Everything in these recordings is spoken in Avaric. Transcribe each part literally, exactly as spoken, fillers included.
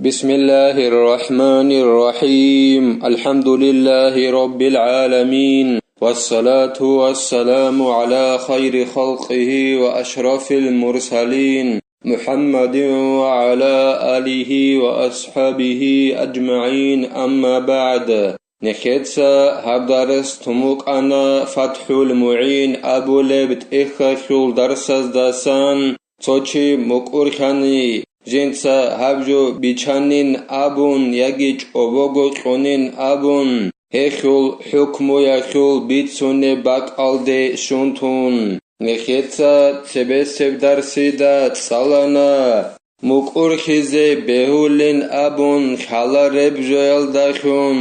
بسم الله الرحمن الرحيم. الحمد لله رب العالمين. والصلاة والسلام على خير خلقه وأشرف المرسلين محمد وعلى آله وأصحابه أجمعين. أما بعد. Нехеца гьаб дарс тумукъана ФатхӀул МугӀин абулеб тӀехьалъул дарсаздасан. Цо чи мукӀурхьани, жинца гьаб жо бичанин абун яги чӀобого кьунин абун, гьелъул хӀукмуялъул бицунеб бакӀалде щун тун. Нехеца цебесеб дарсида цӀалана, мукӀурхьизе бегьулин абун хьалареб жоялдалъун,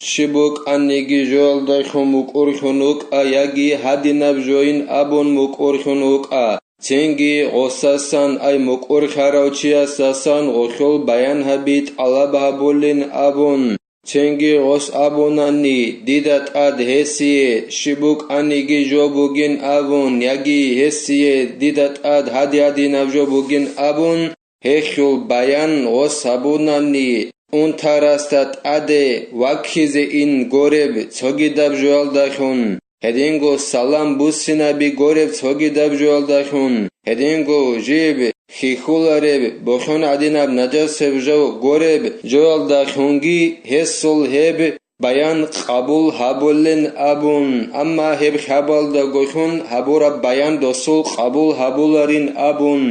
щиб букӀаниги жоялдалъун мукӀурхьун вукӀа яги гьадинаб жоин абун мукӀурхьун вукӀа. Цинги гъосасан, ай мукӀурхьарав чиясасан гъолъул баян гьаби тӀалаб гьабулин абун, цинги гъос абунани, дида тӀад гьесие щиб букӀаниги жо бугин абун, яги гьесие дида тӀад гьади-гьадинаб жо бугин абун, гьелъул баян гъос гьабунани, унтарасда тӀаде ваккизе ин гореб цогидаб жоялдалъун, гьединго салам буссинаби гореб цогидаб жоялдалъун, гьединго жиб хьихьулареб бохьон гӀадинаб нажасеб жо гореб жоялдалъунги гьесул гьеб баян къабул гьабулин абун, амма гьеб хабалдаголъун гьабураб баян досул къабул гьабуларин абун.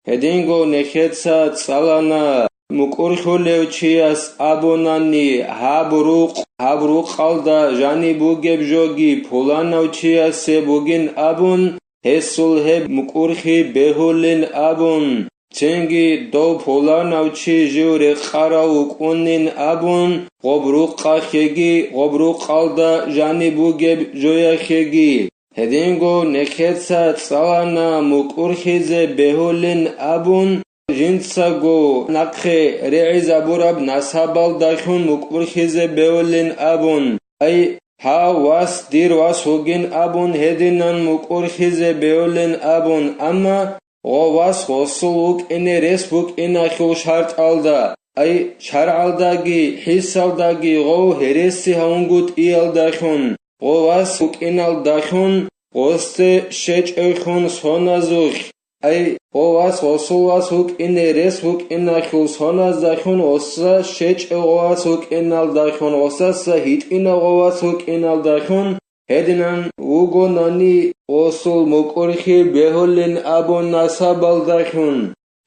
Гьединго нехеца цӀалана, мукӀурхьулев чияс абунани, гьаб рукъ, гьаб рукъалда жаниб бугеб жоги пуланав чиясе бугин абун, гьесул гьеб мукӀурхьи бегьулин абун, цинги дов пуланав чи жив рекъарав вукӀунин абун, гъоб рукъалъеги гъоб рукъалда жаниб бугеб жояхъеги. Гьединго нехеца цӀалана мукӀурхьизе бегьулин абун, жинцаго нахъе регӀизабураб насабалдалъун мукӀурхьизе бегьулин абун, ай, гьав вас дир вас вугин абун гьединан мукӀурхьизе бегьулин абун, амма гъов вас гъосул вукӀине рес букӀиналъул шартӀалда, ай, шаргӀалдаги хӀисалдаги гъов гьереси гьавунгутӀиялдалъун, гъов вас вукӀиналдалъун, гъосде щечӀевлъун соназухъ, ай, гъов вас гъосул вас вукӀине рес букӀиналъул соназдалъун, гъоса щечӀев гъов вас вукӀиналдалъун, гъосаса гьитӀинав гъов вас вукӀиналдалъун, гьединан вугонани гъосул мукӀурхьи бегьулин абун насабалдалъун.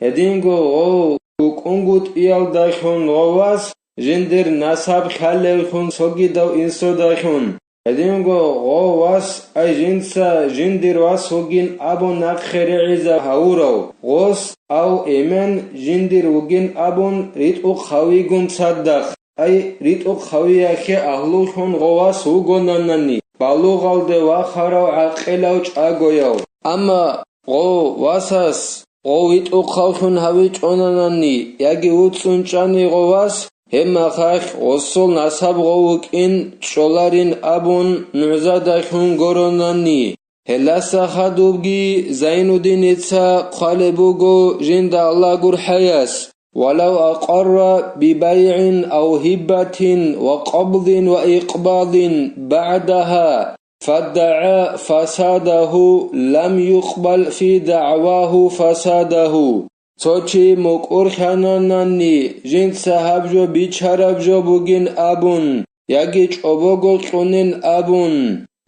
Гьединго гъов вукӀунгутӀиялдалъун гъов вас жиндир насаб лъалевлъун цогидав инсудалъун. Гьединго гъов вас, ай жинца жиндир вас вугин абун нахъе регӀиза гьавурав, гъос ав эмен жиндир вугин абун ритӀухъ гьавигун цадахъ, ай ритӀухъ гьавиялъе агьлулъун гъов вас вугонанани, балугъалде вахарав гӀакъилав чӀагояв. Амма гъов васас гъов витӀухъавлъун гьавичӀонанани яги вуцӀцӀун чӀани гъов вас, гьеб мехалъ гъосул насаб гъов вукӀин чӀоларин абун нугӀзадалъун горонани. Гьелдаса хадубги Зайнуддиница хъвалеб буго жинда Аллагь гурхӀаяс: «ولو أقر ببيع أو هبة وقبض وإقباض بعدها فادعى فساده لم يقبل في دعواه فساده». Цо чи мукӀурхьананани, жинца гьаб жо бичараб жо бугин абун, яги чӀобого кьунин абун,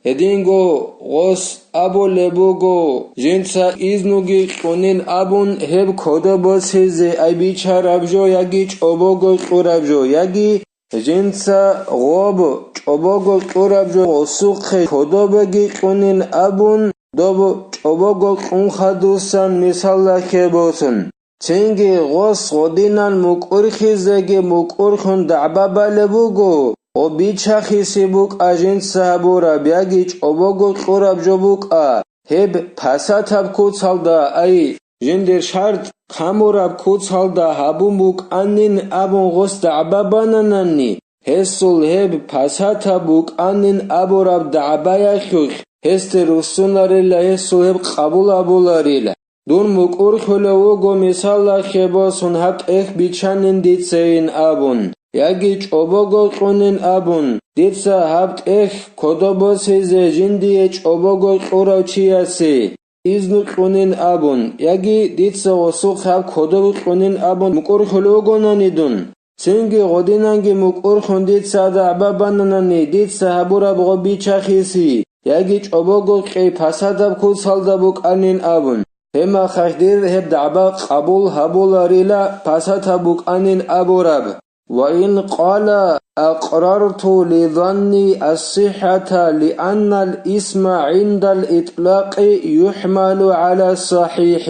гьединго гъос абулеб буго, жинца изнуги кьунин абун гьеб кодо босизе, ай бичараб жо яги чӀобого кьураб жо, яги жинца гъоб чӀобого кьураб жо гъосухъе кодобеги кьунин абун, доб чӀобого кьун хадусан мисаллахъе босун. Цинги гъос гъодинан мукӀурхьизеги мукӀурхьун дагӀба балеб буго, гъоб бичахиси букӀа жинца гьабураб яги чӀобого кьураб жо букӀа, гьеб пасатаб куцалда, ай, жиндир шартӀ камураб куцалда гьабун букӀанин абун гъос дагӀба бананани, гьесул гьеб пасатаб букӀанин абураб дагӀбаялъулъ гьесде руссунарила, гьесул гьеб къабул абуларила. дун мукӀурлъулев вуго мисалалъе босун гьаб тӀехь бичанин дицайин абун, яги чӀобого кьунин абун, дица гьаб тӀехь кодоб босизе жиндие чӀобого кьурав чиясе изну кьунин абун, яги дица гъосухъ гьаб кодоб кьунин абун мукӀурлъулев вугонани дун. Цинги гъодинанги мукӀурлъун дица дагӀба бананани, дица гьабураб гъо бичахиси, яги чӀобого кьей пасадаб куцалда букӀанин абун. Гьебмахалъ дир гьеб дагӀба къабул гьабуларила пасатаб букӀанин абураб. وإن قال أقررت لظني الصحة لأن الاسم عند الإطلاق يحمل على الصحيح.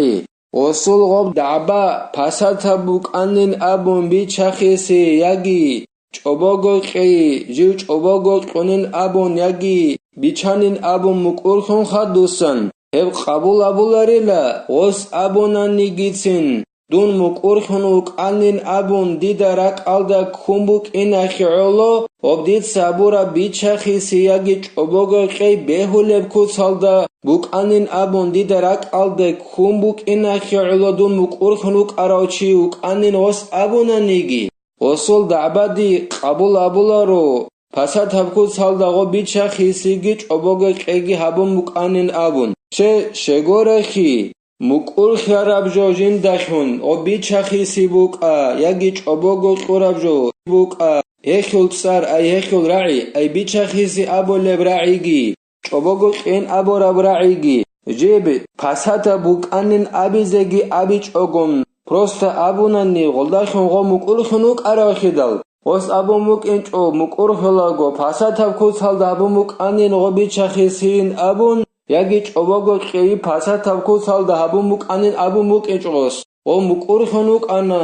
Гъосул гъоб дагӀба пасатаб букӀанин абун бичахиси яги чӀобого кьей, жив чӀобого кьунин абун яги бичанин абун мукӀурлъун хадусан, гьеб къабул абуларила гъос абунанигицин, дун мукӀурлъун вукӀанин абун дида ракӀалда ккун букӀиналъе гӀоло, гъоб дица гьабураб бичахиси яги чӀобого кьей бегьулеб куцалда букӀанин абун дида ракӀалда ккун букӀиналъе гӀоло дун мукӀурлъун вукӀарав чи вукӀанин гъос абунаниги, гъосул дагӀбади къабул абуларо, пасатаб куцалда гъо бичахисиги чӀобого кьейги гьабун букӀанин абун. Че, щегорахъи, мукӀурлъараб жо жиндалъун гъо бичахиси букӀа, яги чӀобого кьураб жо букӀа, гьелъул цӀар, ай гьелъул рагӀи, ай бичахиси абулеб рагӀиги, чӀобого кьейин абураб рагӀиги, жиб пасатаб букӀанин абизеги абичӀогун, просто абунани, гъолдалъун гъо мукӀурлъун вукӀаравлъидал, гъос абун букӀинчӀо мукӀурлъулаго пасатаб куцалда гьабун букӀанин гъо бичахисин абун, яги чӀобого кьей пасатаб куцалда гьабун букӀанин абун букӀинчӀо гъос. Гъо мукӀурлъун вукӀана,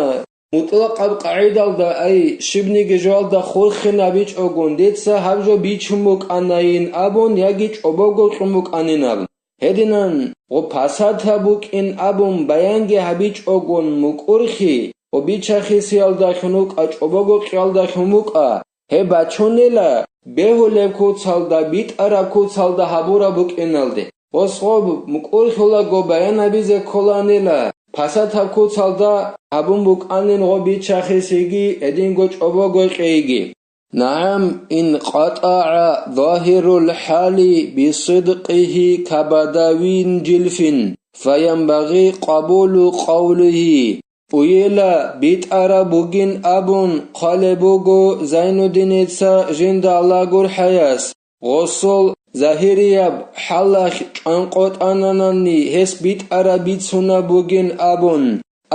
мутӀлакъаб къагӀидалда, ай, щибниги жоялда хурхинабичӀогун, дица гьаб жо бичун букӀанайин абун яги чӀобого кьун букӀанин абун. Гьединан, гъо пасатаб букӀин абун баянги гьабичӀогун мукӀурлъи, гъо бичахисиялдалъун вукӀа, чӀобого кьиялдалъун вукӀа, гьеб бачунила бегьулеб куцалда, битӀараб куцалда гьабураб букӀиналде. Гъос гъо мукӀурлъулаго баян гьабизе кколанила, пасатаб куцалда гьабун букӀанин гъо бичахисиги гьединго чӀобого кьейги. نعم، إن قطع ظاهر الحال بصدقه كبدو جلف، فينبغي قبول قوله. Уела битӀараб бугин абун хъвалеб буго Зайнуддиница, жинда Аллагь гурхӀаяс, гъосул загьирияб хӀалалъ чӀванкъотӀананани гьес битӀараб бицунеб бугин абун.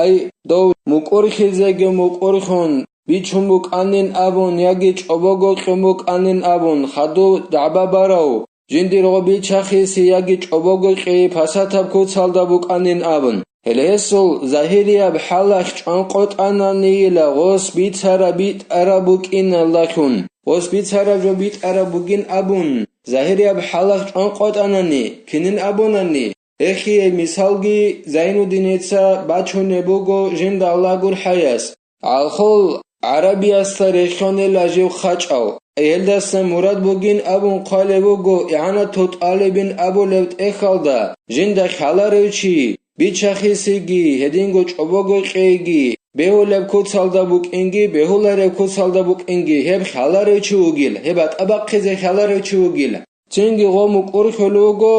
Ай, дов мукӀурлъизеги мукӀурлъун бичун букӀанин абун яги чӀобого кьун букӀанин абун хадув дагӀба барав, жиндир гъо бичахиси яги чӀобого кьей пасатаб куцалда букӀанин абун. Гьеле гьесул загьирияб хӀалалъ чӀванкъотӀананийила гъос бицараб битӀараб букӀиналдалъун, гъос бицараб жо битӀараб бугин абун, загьирияб хӀалалъ чӀванкъотӀанани, кинин абунани, гьехие мисалги Зайнуддиница бачунеб буго, жинда Аллагь гурхӀаяс. ГӀалхул гӀарабиясда релълъунила жив хъачӀав. Гьелдаса мурад бугин абун хъвалеб буго, игӀанатул тӀалибин абулеб тӀехьалда, жинда хьаларев чи, бичахисиги, гьединго чӀобого кьейги, бегьулеб куцалда букӀинги, бегьулареб куцалда букӀинги, гьеб хьаларев чи вугил, гьеб батӀа бахъизе хьаларев чи вугил. Цинги гъо мукӀурлъулев вуго,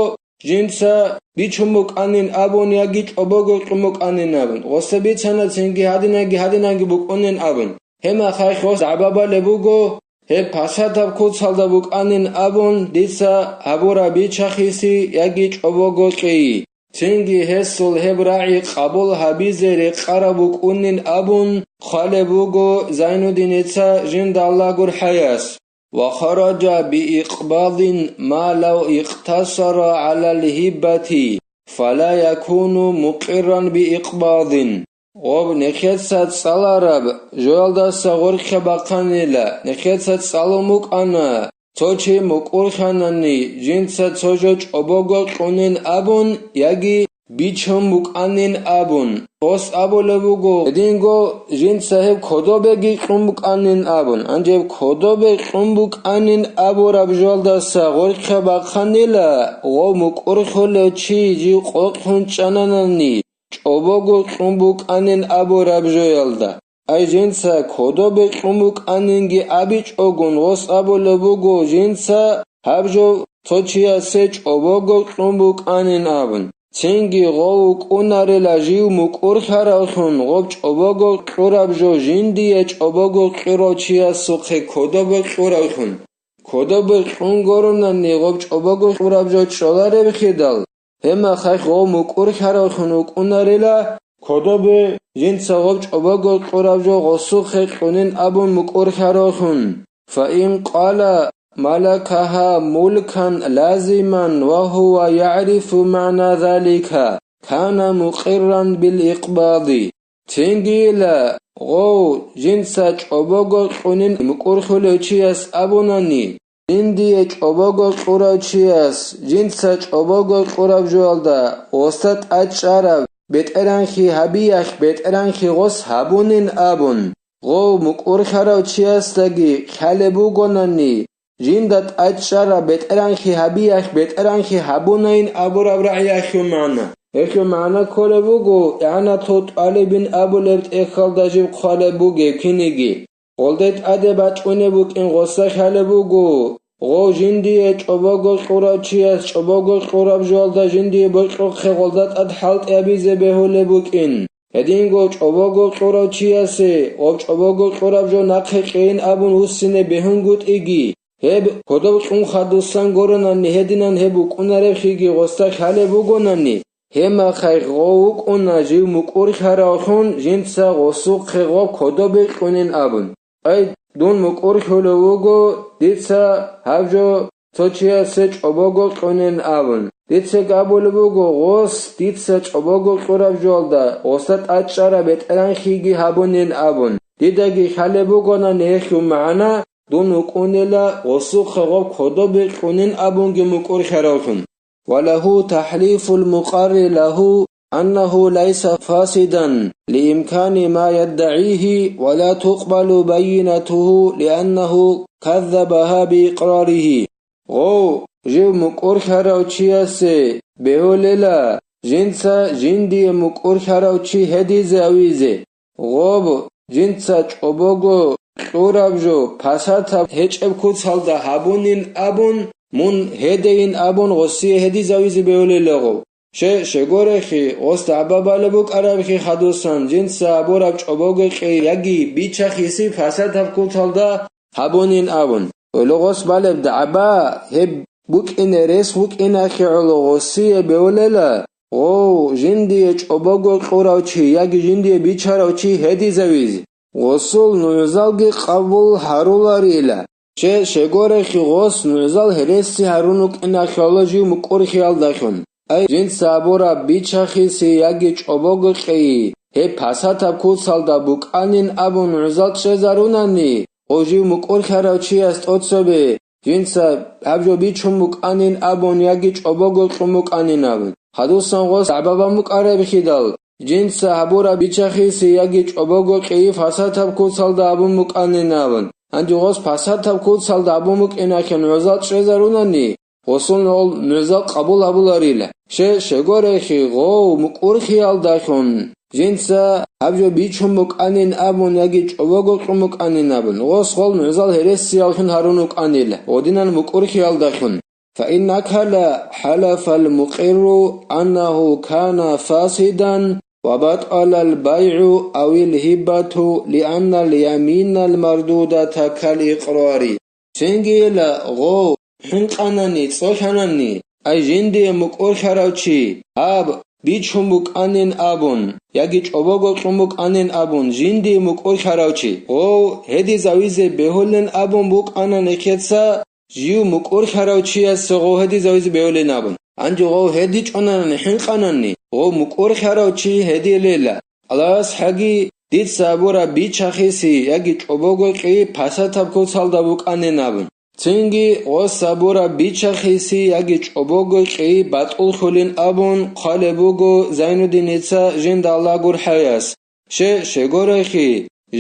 жинца бичун букӀанин абун яги чӀобого кьун букӀанин абун, гъоса бицана цинги гьадинаги гьадинаги букӀунин абун. Гьебмахалъ гъос дагӀба балеб буго, гьеб пасатаб куцалда букӀанин абун дица гьабураб бичахиси яги чӀобого кьей. Цинги гьесул гьеб рагӀи къабул гьабизе рекъараб букӀунин абун хъвалеб буго Зайнуддиница, жинда Аллагь гурхӀаяс. وخرج بإقباض ما لو اقتصر على الهبة فلا يكون مقرا بإقباض. Гъоб нехеца цӀалараб жоялдаса гъоркье бахъанила, нехеца цӀалун букӀана, цо чи мукӀурлъанани, жинца цо жо чӀобого кьунин абун яги бичун букӀанин абун. Гъос абулеб буго, гьединго жинца гьеб кодобеги кьун букӀанин абун. Гьанже гьеб кодобе кьун букӀанин абураб жоялдаса гъоркье бахъанила, гъов мукӀурлъулев чи жив къокълъун чӀананани, чӀобого кьун букӀанин абураб жоялда. Ай жинца кодобе кьун букӀанинги абичӀогун, гъос абулеб буго жинца гьаб жо цо чиясе чӀобого кьун букӀанин абун. Цинги гъов вукӀунарила жив мукӀурлъаравлъун, гъоб чӀобого кьураб жо жиндие чӀобого кьурав чиясухъе кодобе кьуравлъун. Кодобе кьун гуронани гъоб чӀобого кьураб жо чӀоларебхидал, гьебмехалъ гъов мукӀурлъаравлъун вукӀунарила, кодобе жинца гъоб чӀобого кьураб жо гъосухъе кьунин абун мукӀурлъаравлъун. Фаин къала малакагьа мулкан лазиман ва гьува ягӀрифу магӀна залика, кана мукъирран бил икъбади. Цинги ила, гъов жинца чӀобого кьунин мукӀурлъулев чияс абунани, жиндие чӀобого кьурав чияс жинца чӀобого кьураб жоялда гъосда тӀадчӀараб бетӀергьанлъи гьабиялъ бетӀергьанлъи гъос гьабунин абун, гъов мукӀурлъарав чиясдаги лъалеб бугонани, жинда тӀадчӀараб бетӀергьанлъи гьабиялъ бетӀергьанлъи гьабунайин абураб рагӀиялъул магӀна. Гьелъул магӀна кколеб буго, игӀанатул тӀалибин абулеб тӀехьалда жиб хъвалеб бугеб киниги. Гъолде тӀаде бачӀунеб букӀин гъоса лъалеб буго, гъов жиндие чӀобого кьурав чияс чӀобого кьураб жоялда жиндие бокьухъе гъолда тӀад хӀалтӀи гьабизе бегьулеб букӀин. Гьединго чӀобого кьурав чиясе гъоб чӀобого кьураб жо нахъе кьейин абун вуссине бегьунгутӀиги, гьеб кодоб кьун хадусан гуронани гьединан гьеб букӀунаребхиги гъоса лъалеб бугонани, гьебмехалъ гъов вукӀуна жив мукӀурлъаравлъун жинца гъосухъе гъоб кодобе кьунин абун. Ай, дун мукӀурлъулев вуго, дица гьаб жо цо чиясе чӀобого кьунин абун. Дица гьабулеб буго, гъос дица чӀобого кьураб жоялда гъосда тӀадчӀараб бетӀергьанлъиги гьабунин абун. Дидаги лъалеб бугонани гьелъул магӀна, дун вукӀунила гъосухъе гъоб кодобе кьунин абунги мукӀурлъаравлъун. وله تحليف المقر له أنه ليس فاسدا لإمكان ما يدعيه ولا تقبل بينته لأنه كذبها بإقراره. Гъов, жив мукӀурлъарав чиясе бегьулела, жинца жиндие мукӀурлъарав чи гьедизе авизе. Гъоб, жинца чӀобого кьураб жо пасатаб гьечӀеб куцалда гьабунин абун, мун гьедейин абун гъосие гьедизавизе бегьулел гъов. Ще, щегорехи, гъос дагӀба балеб букӀарабхи хадусан, жинца абураб чӀобого кьей яги бичахиси пасатаб куцалда гьабунин абун. Гьело гъос балеб дагӀба, гьеб букӀине рес вукӀиналъе гӀоло гъосие бегьулела, гъов, жиндие чӀобого кьурав чи яги жиндие бичарав чи гьедизавизе. Гъосул нугӀзалги къабул гьаруларила. Ще, щегорехи гъос нугӀзал гьереси гьарун вукӀиналъе гӀоло жив мукӀурлъиялдалъун. Ай, жинца абураб бичахиси яги чӀобого кьейи, гьеб пасатаб куцалда букӀанин абун нугӀзал чӀезарунани, гъов жив мукӀурлъарав чияс тӀоцебе, жинца гьаб жо бичун букӀанин абун яги чӀобого кьун букӀанин абун. Хадусан гъос дагӀба бан букӀарабхидал, жинца гьабураб бичахиси яги чӀобого кьейи пасатаб куцалда абун букӀанин абун. Гьанже гъос пасатаб куцалда абун букӀиналъе нугӀзал чӀезарунани, гъосул гьол нугӀзал къабул гьабуларила. Ще, щегорехи, гъов мукӀурлъиялдалъун жинца гьаб жо бичун букӀанин абун яги чӀобого кьун букӀанин абун, гъос гъол нугӀзал гьересияллъун гьарун вукӀанила, гъодинан мукӀурлъиялдалъун. فإن أكل حلف المقر أنه كان فاسدا وبطل البيع أو الهبة لأن اليمين المردودة كالإقرار. Цинги ила гъов хӀинкъанани, цӀолъанани, ай жиндие мукӀурлъарав чи, гьаб бичун букӀанин абун, яги чӀобого кьун букӀанин абун, жиндие мукӀурлъарав чи, гъов гьедизавизе бегьулин абун букӀана нехеца, жив мукӀурлъарав чиясе гъов гьедизавизе бегьулин абун. Гьанже гъов гьедичӀонани хӀинкъанани, гъов мукӀурлъарав чи гьедилела. Аллагьас хӀаги, дица абураб бичахиси яги чӀобого кьи пасатаб куцалда букӀанин абун. Цинги гъос абураб бичахиси яги чӀобого кьи батӀуллъулин абун хъвалеб буго Зайнуддиница жинда Аллагь гурхӀаяс. Ще, щегорехи,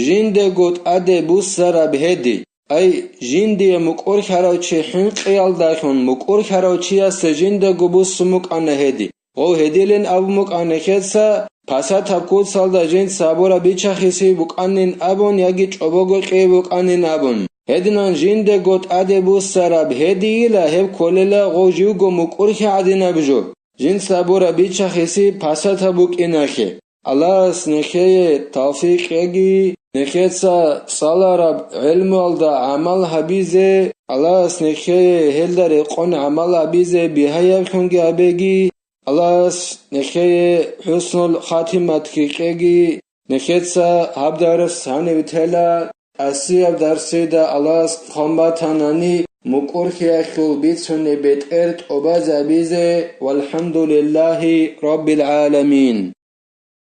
жиндего тӀаде буссараб гьеди. Ай, жиндие мукӀурлъарав чи хӀинкъиялдалъун мукӀурлъарав чиясе жиндаго буссун букӀана гьеди. Гъов гьедилин абун букӀана нехеца, пасатаб куцалда жинца гьабураб бичахиси букӀанин абун яги чӀобого кьей букӀанин абун. Гьединан жиндего тӀаде буссараб гьедийила гьеб кколела гъов живго мукӀурхьи гӀадинаб жо. Жинца гьабураб бичахиси пасатаб букӀиналъе. Аллагьас нехее тавфикъ кьеги, нехеца цӀалараб гӀелмуялда гӀамал гьабизе, Аллагьас нехее гьелда рекъон гӀамал гьабизе бигьаябхунги гьабеги, Аллагьас нехее хӀуснул хатиматги кьеги, нехеца гьаб дарс гьанив тела, тӀасияб дарсида Аллагьас хъван батанани, мукӀурхьиялъул бицунеб бетӀер тӀубазабизе, валхӀамдулиллагьи раббил гӀаламин.